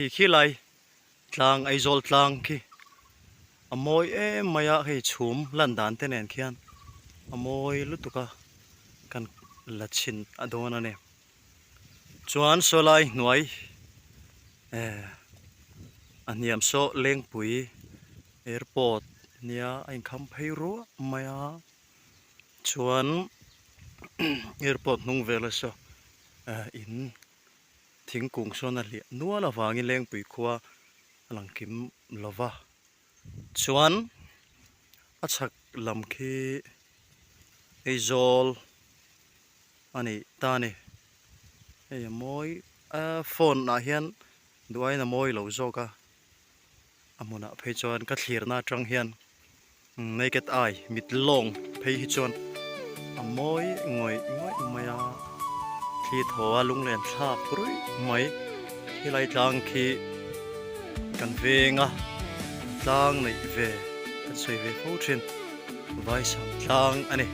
Khi khilai tlang Aizawl tlang khi a mawi em mai a hei chhum lan dan te nen khian a mawi lutuk a kan la chhin a dawn a ni. Chuan sawlai hnuai eh a hniam saw Lengpui airport nia a inkham phei ruah mai a chuan airport hnung velah saw eh in Thingkung sawn a hliah nual avangin Lengpui khua a lang kim lo va, chuan a chhak lam khi Aizawl a nih ta a ni. Hei a mawi a phone ah hian duh aiin a mawi lo zawk a, a hmunah phei chuan ka thlirna atang hian Naked eye mit lawng phei hi chuan a mawi ngawih ngawih mai a, thli thaw a lunglen thlak ruih mai. Helai tlang khi kan veng a, tlang neih ve kan sawi ve fo thin Vaisam tlang a ni.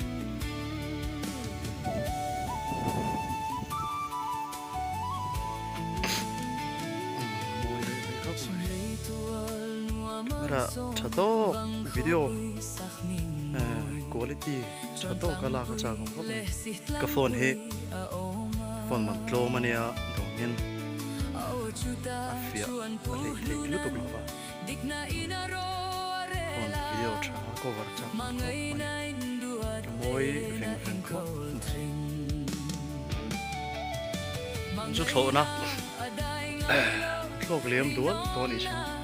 Camera tha tawk video quality tha tawk a lak a chak awm khawp mai ka phone hi phone man tlawm a nia dawngin a fiah a hleih theih lutuk lo va phone video tha cover chak awm khawp mai a mawi veng veng khawp mai chu thlawhna thlawk liam dual tawh a nih chuan.